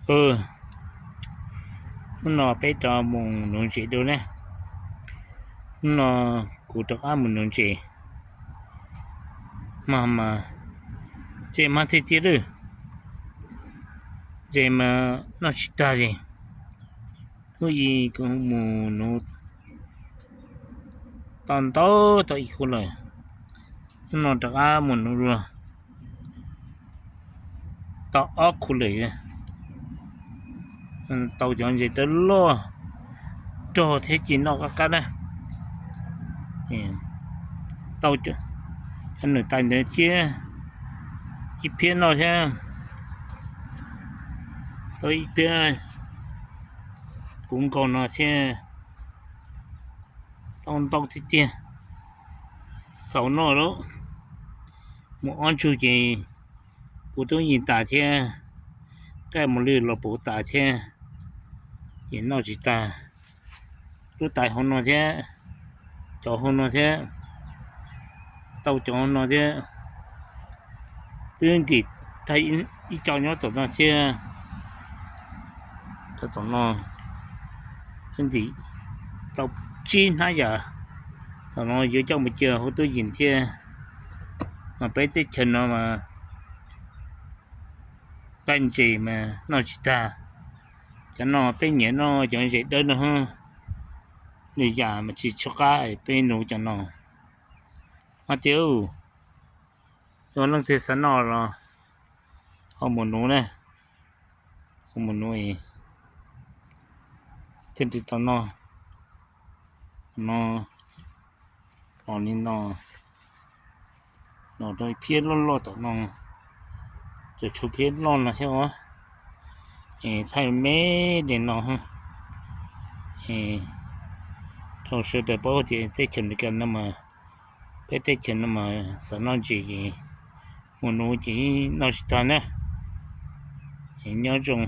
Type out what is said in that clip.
Hnub no peb rov mus nuv ntses dua ne. Hnub no kuv rov qab mus nuv ntses. Mag mas ntses mag tiag tiag lawm. Ntses mas noj tsis tag li. Hnub i kuv mus nuv tau ntau tau ib khub lawm. Hnub no rov qab mus nuv dua tau ob khub lawm. Tau cov ntses dawb loj rog thiab ces noj qab qab na. Tau cov nws tais ntawd thiab ib phiab noj thiab. Tau ib phiab kuv nkaus no thiab. Tau ntau tiag tiag. Txaus noj lawm. Mus ob ntsug ces kuv tub yees tas thiab, nqaij mus lwj los puv tas thiab, ces noj tsis tag. Lub tais hauv no thiab, cov hauv no thiab, tau cov hauv no thiab, twb ntim tag ib co nyob tom no thiab. Tom no twb ntim tau tsib hnab yam. Tom no yuav coj mus cia huv tub yees thiab. Mas peb teb chaws no mas nqaij ntses mas noj tsis tag. Cov no peb nyiam noj cov ntses dawb no. Nws yam mas tsis tshua qab peb nuv cov no. Hos tias yog leej twg xav noj los ho mus nuv na. Ho mus nuv thiaj li tau noj. No, los li no, los rau phiab loj loj tom no, cov tshuav phiab loj no thiab os. Es thaij me li no, rau sawv daws paub tias teb chaws Amelikas no mas, peb teb chaws no mas xav noj ntses ces mus nuv ces noj tsis tag na. Es nyob zoo.